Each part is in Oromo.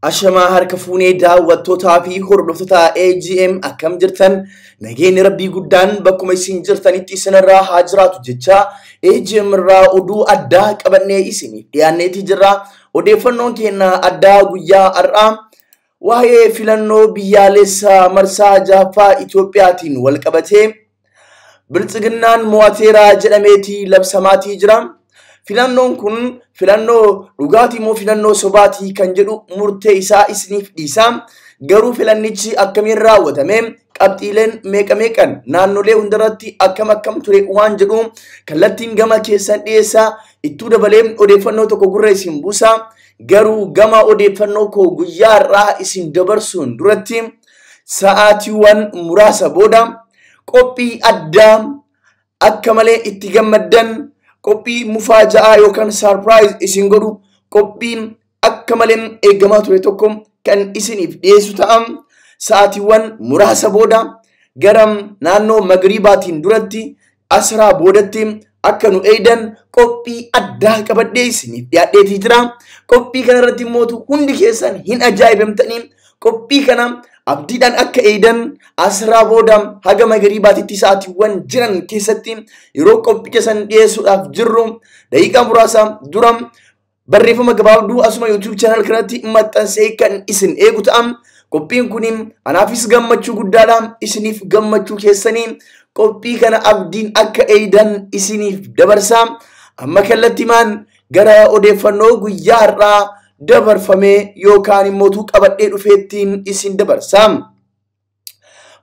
Ashamaa harka fuunee daawwattootaa fi hordoftoota AGM akkam jirtan nageenyi rabbii guddaan bakkuma isin jirtanitti isinirraa haa jiraatu jecha AGM irraa oduu addaa qabannee isiniif dhiyaanneeti jirra. Odeeffannoon keenya addaa guyyaa har'aa waa'ee filannoo biyyaalessaa marsaa jaaffaa Itoophiyaatiin wal qabatee biltsiginnaan mo'ateera jedhameeti labsamaatii jira. Filannoon kun filannoo dhugaatii moo filannoo sobaatii kan jedhu murtee isaa isiniif dhiisa. Garuu filannichi akkamiin raawwatame qabxiileen meeqa meeqan naannolee hundarratti akkam akkam ture waan jedhu kallattiin gama keessan dhiyeessa. Ittuu dabalee odeeffannoo tokko gurra isin buusa. Garuu gama odeeffannoo koo guyyaa har'aa isin dabarsuun duratti sa'aatiiwwan muraasa booda qophii addaa akka malee itti gammaddan qophii mufaaja'aa yookaan sarpiraayiz isin godhu qophiin akka malee eegamaa ture tokko kan isiniif dhiyeessu ta'a. Sa'aatiiwwan muraasa booda gara naannoo magriibaatiin duratti asraa boodatti akka nu eeydan qophii addaa qabadhee isiniif dhiyaadheetii jira. Qophii kanarratti immoo hundi keessan hin ajaa'ibamtanii qophii kana abdiidhaan akka eeydan asraa booda haga magriibaatitti sa'aatiiwwan jiran keessatti yeroo qophicha san dhiyeessuudhaaf jirru daqiiqaa muraasa dura barreeffama gabaabduu asuma YouTube channel kanatti maxxansee kan isin eegu ta'a. Qophiin kun anaafis gammachuu guddaadha. Isiniif gammachuu keessanii qophii kana abdiin akka eeydan isiniif dabarsa. Amma kallattimaan gara odeeffannoo guyyaa har'aa dabarfamee yookaan immoo qabadhee dhufeettiin isin dabarsa.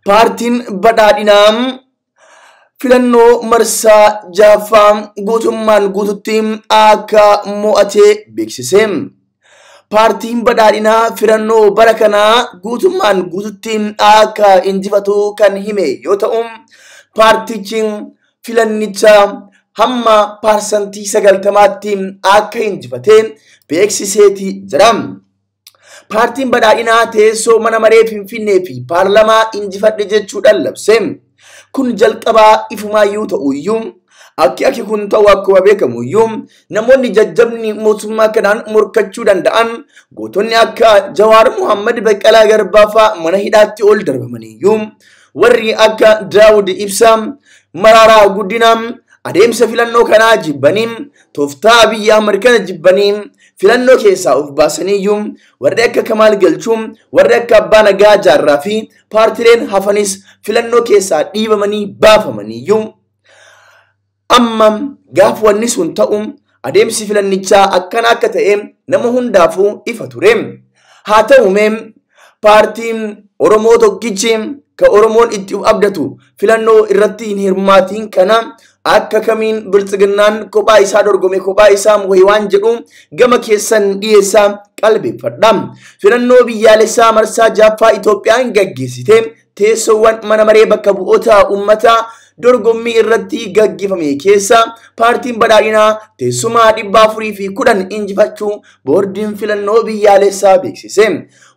Paartiin badhaadhinaa filannoo marsaa jaaffaa guutummaan guututti akka mo'atee beeksise. Paartiin badhaadhinaa filannoo bara kanaa guutummaan guututti akka injifatu kan hime yoo ta'u, paartichi filannicha hamma 90%tti akka injifate beeksiseeti jira. Paartiin badhaadhinaa teessoo mana maree Finfinnee fi paarlamaa injifadhe jechuudhaan labse. Kun jalqabaa ifumaayyuu ta'uyyuu akki akki kun ta'u akkuma beekamuyyuu namoonni jajjabni mootummaa kanaan morkachuu danda'an gootonni akka Jawaar Muhammad Baqqalaa Garbaa fa'aa mana hidhaatti ol darbamaniyyuu warri akka Daawud Ibsaa Maraaraa Guddinaa adeemsa filannoo kanaa jibbanii tooftaa Abiyyi Ahmad kana jibbanii filannoo keessaa of baasaniyyuu warri akka Kamaal Galchuu warri akka Abbaa Nagaa Jaarraa fi paartileen hafanis filannoo keessaa dhiibamanii baafamaniyyuu amma gaaf wanni sun ta'u adeemsi filannichaa akkana akka ta'e nama hundaafuu ifa ture. Haa ta'u mee paartiin Oromoo tokkichi ka Oromoon itti abdatu filannoo irratti hin hirmaatiin kana akka kamiin biltsiginnaan kophaa isaa dorgome kophaa isaa mo'e waan jedhu gama keessan dhiyeessaa qalbeeffadha. Filannoo biyyaalessaa marsaa jaaffaa Itoophiyaan gaggeessite teessoowwan mana maree bakka bu'oota uummataa dorgommii irratti gaggeeffame keessa paartiin badhaadhinaa teessuma 410 injifachuu boordiin filannoo biyyaalessaa beeksise.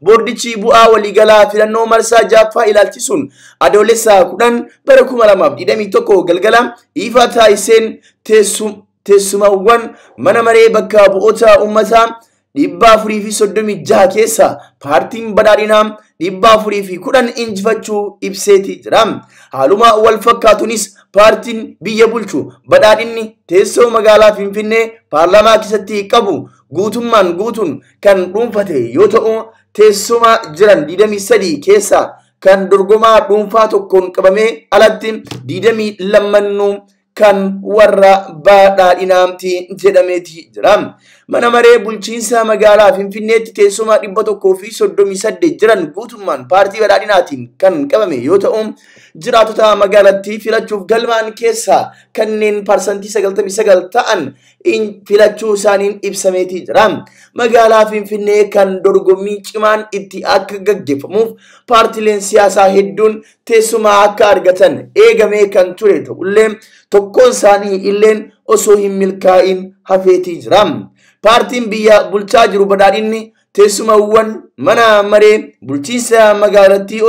Boordichi bu'aa waliigalaa filannoo marsaa jaaffaa ilaalchisuun adoolessa 10 bara 2021 galgala ifa taasiseen teessumawwan mana maree bakka bu'oota uummataa 436 keessa paartiin badhaadhinaa 410 injifachuu ibseeti jira. Haaluma wal fakkaatuunis paartiin biyya bulchu badhaadhinni teessoo magaalaa Finfinnee paarlaamaa keessatti qabu guutummaan guutuun kan dhuunfate yoo ta'u teessuma jiran 23 keessa kan dorgomaa dhuunfaa tokkoon qabamee alatti 22 kan warra badhaadhinaamti jedhameeti jira. Mana maree bulchiinsa magaalaa Finfinneetti teessuma 138 jiran guutummaan paartii badhaadhinaatiin kan qabame yoo ta'u jiraatota magaalattii filachuuf galmaan keessaa kanneen 99% ta'an filachuu isaaniin ibsameeti jira. Magaalaa Finfinnee kan dorgommii cimaan itti akka gaggeeffamuuf paartileen siyaasaa hedduun teessuma akka argatan eegamee kan ture ta'ullee tokkoon isaanii illeen osoo hin milkaa'in hafeetii jira. Paartiin biyya bulchaa jiru badhaadhinni teessumawwan mana maree bulchiinsa magaalattii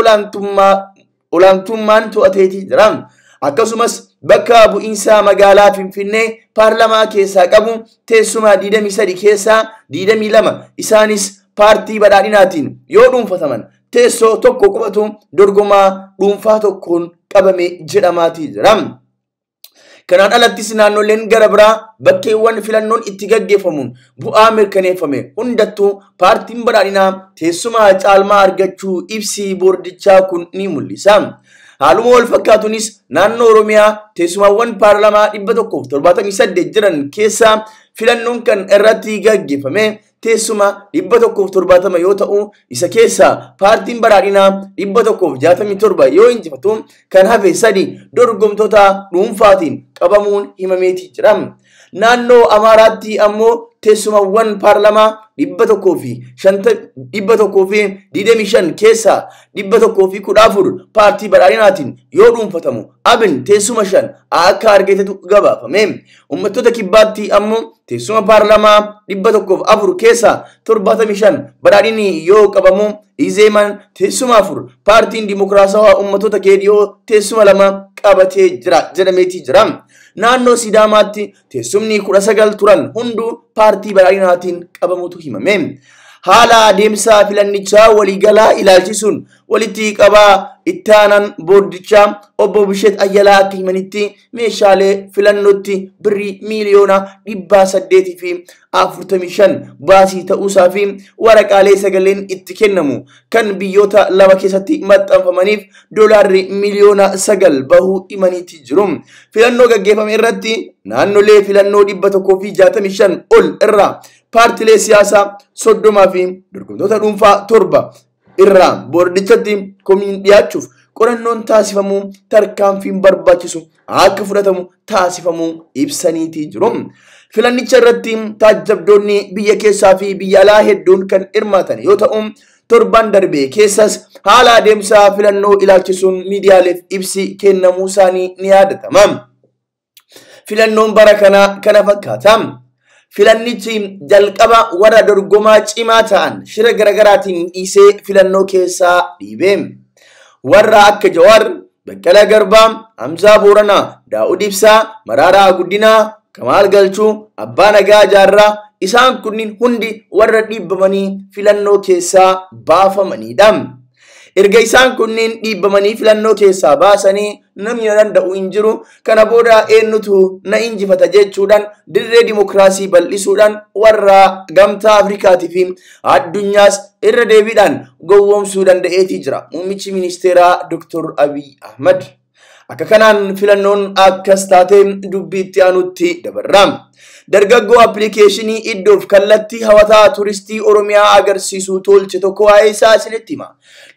olaantummaan to'ateetii jira. Akkasumas bakka bu'iinsa magaalaa Finfinnee paarlamaa keessaa qabu teessuma 23 keessaa 22 isaanis paartii badhaadhinaatiin yoo dhuunfataman teessoo tokko qofatu dorgomaa dhuunfaa tokkoon qabame jedhamaatii jira. Kanaan alattis naannoleen gara biraa bakkeewwan filannoon itti gaggeeffamuun bu'aa mirkaneeffame hundattuu paartiin badhaadhinaa teessuma caalmaa argachuu ibsi boordichaa kun ni mul'isa. Haaluma wal fakkaatuunis naannoo Oromiyaa teessumawwan paarlaamaa 178 jiran keessaa filannoon kan irratti gaggeeffame teessuma 170 yoo ta'u, isa keessaa paartiin badhaadhinaa 167 yoo injifatu kan hafe sadi dorgomtoota dhuunfaatiin qabamuun himameetii jira. Naannoo Amaaraatti ammoo teessumawwan paarlaamaa 125 keessaa 114 paartii badhaadhinaatiin yoo dhuunfatamu Abin teessuma 5 akka argatetu gabaafame. Uummattoota kibbaatti ammoo teessuma paarlaamaa 104 keessaa 75 badhaadhinni yoo qabamu Izeeman teessuma 4, paartiin dimokiraatawaa uummattoota Geediyoo teessuma 2 qabatee jira jedhameetii jira. Naannoo Sidaamaatti teessumni 19 turan hunduu paartii badhaadhinaatiin qabamutu himame. Haala adeemsa filannichaa waliigalaa ilaalchisuun walitti qabaa itti aanaan boordichaa obbo Bisheet Ayyalaa akka himanitti meeshaalee filannootti birrii miiliyoona 845 baasii ta'uusaa fi waraqaalee sagaleen itti kennamu kan biyyoota lama keessatti maxxanfamaniif doolaarri miiliyoona 9 bahuu himaniitii jiru. Filannoo gaggeeffame irratti naannolee filannoo 165 ol irraa paartilee siyaasaa 30 fi dorgomtoota dhuunfaa 7 irraa boordichatti komiin dhiyaachuuf qorannoon taasifamuu tarkaanfiin barbaachisu akka fudhatamu taasifamuu ibsaniitii jiru. Filannicha irratti taajjabdoonni biyya keessaa fi biyya alaa hedduun kan hirmaatan yoo ta'u, torban darbe keessas haala adeemsa filannoo ilaalchisuun miidiyaaleef ibsi kennamuu isaanii ni yaadatama. Filannoon bara kanaa kana fakkaata. Filannichi jalqaba warra dorgomaa cimaa ta'an shira garagaraatiin dhiisee filannoo keessaa dhiibe. Warra akka Jawaar, Baqqalaa Garbaa, Hamzaa Booranaa, Daa'ud Ibsaa, Maraaraa Guddinaa, Kamaal Galchuu, Abbaa Nagaa Jaarraa isaan kunniin hundi warra dhiibbamanii filannoo keessaa baafamanidha. Erga isaan kunneen dhiibbamanii filannoo keessaa baasanii namni na danda'u hin jiru, kana booda eenyutu na injifata jechuudhaan dirree dimokiraasii bal'isuudhaan warra gamtaa Afrikaatii fi addunyaas irra deebiidhaan gowwoomsuu danda'eetii jira. Muummichi ministeeraa Dr. Abiy Ahmad. Akka kanaan filannoon akkas taatee dubbii itti aanutti dabarra. Dargaggoo appilikeeshinii iddoof kallattii hawwataa turistii Oromiyaa agarsiisu tolche tokko waa'ee isaa isinitti hima.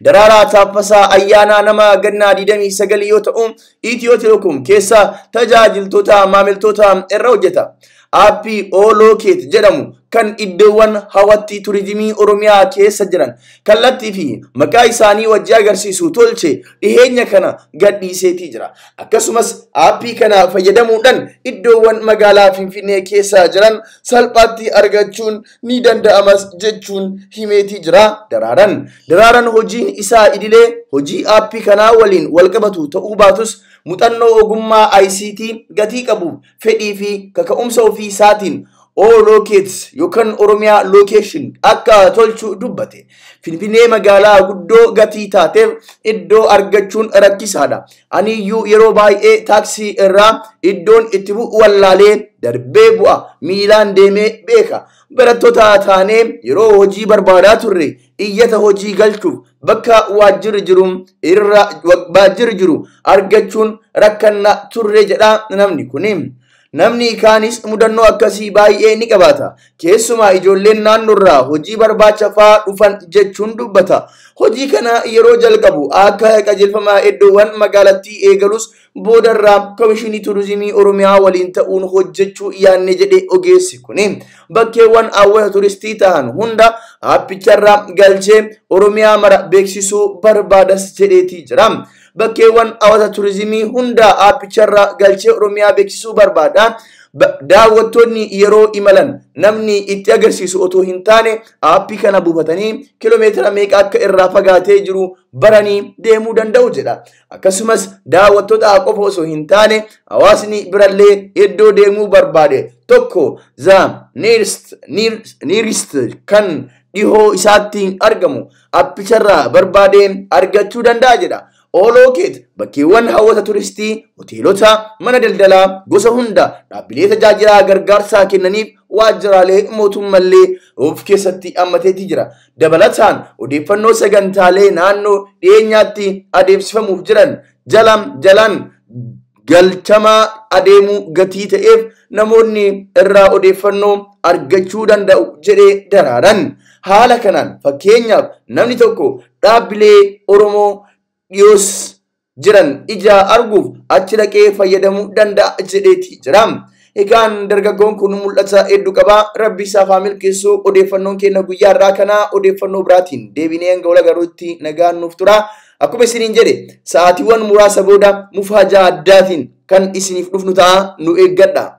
Daraaraa Taaffasaa Ayyaanaa nama gannaa 29 yoo ta'u, Itiyoo Telekoom keessa tajaajiltoota maamiltoota irra hojjeta. Aappii Oolookeet jedhamu kan iddoowwan hawwattii turizimii Oromiyaa keessa jiran kallattii fi maqaa isaanii wajji agarsiisu tolche dhiheenya kana gadhiiseetii jira. Akkasumas aappii kana fayyadamuudhaan iddoowwan magaalaa Finfinnee keessa jiran salphaatti argachuun ni danda'amas jechuun himeetii jira. Daraaran hojiin isaa idilee hojii aappii kanaa waliin walqabatu ta'uu baatus muuxannoo ogummaa ICT gatii qabu fedhii fi kaka'umsa ofii isaatiin Oolookeet yookaan Oromiyaa Lookeeshin akka tolchu dubbate. Finfinnee magaalaa guddoo gatii taateef iddoo argachuun rakkisaadha. Ani iyyuu yeroo baay'ee taaksii irraa iddoon itti bu'u wallaalee darbee bu'a miilaan deemee beeka. Barattoota taanee yeroo hojii barbaadaa turre iyyata hojii galchuuf bakka waajjirri jiru argachuun rakkanna turre jedha namni kuni. Namni kaanis mudannoo akkasii baay'ee ni qabaata. Keessumaa ijoolleen naannoorraa hojii barbaacha fa'aa dhufan jechuun dubbata. Hojii kana yeroo jalqabu akka qajeelfama iddoowwan magaalattii eegalus boodarraa Komishinii Turizimii Oromiyaa waliin ta'uun hojjechuu yaanne jedhe ogeessi kuni. Bakkeewwan hawwata turistii ta'an hunda aappicharraa galchee Oromiyaa mara beeksisuu barbaadas jedheetii jira. Bakkeewwan hawwata turizimii hunda aappicharraa galchee Oromiyaa beeksisuu barbaada. Daawwattoonni yeroo imalan namni itti agarsiisu otoo hin taane aappii kana buufatanii kiiloomeetira meeqa akka irraa fagaatee jiru baranii deemuu danda'u jedha. Akkasumas daawwattoota qofa osoo hin taane hawaasni birallee iddoo deemuu barbaade tokko the nearest kan dhihoo isaatti argamu appicharraa barbaadee argachuu danda'a jedha. Oolookeet bakkeewwan hawwata turistii, hoteelota, mana daldalaa gosa hunda, dhaabbilee tajaajilaa gargaarsaa kennaniif waajjiraalee mootummallee of keessatti hammateeti jira. Dabalataan odeeffannoo sagantaalee naannoo dhiyeenyaatti adeemsifamuuf jiran jalaan jalaan galchamaa adeemuu gatii ta'eef namoonni irraa odeeffannoo argachuu danda'u jedhee daraaran. Haala kanaan fakkeenyaaf namni tokko dhaabbilee Oromoo dhiyoos jiran ija arguuf achi dhaqee fayyadamuu danda'a jedheeti jira. Egaan dargaggoon kun mul'ata hedduu qaba. Rabbi isaaf haa milkeessu. Odeeffannoon keenya guyyaa irraa kana odeeffannoo biraatiin deebinee hanga wal agaruutti nagaan nuuf tura. Akkuma isiniin jedhe sa'aatiiwwan muraasa booda mufaajaa addaatiin kan isiniif dhufnu ta'a, nu eeggadha.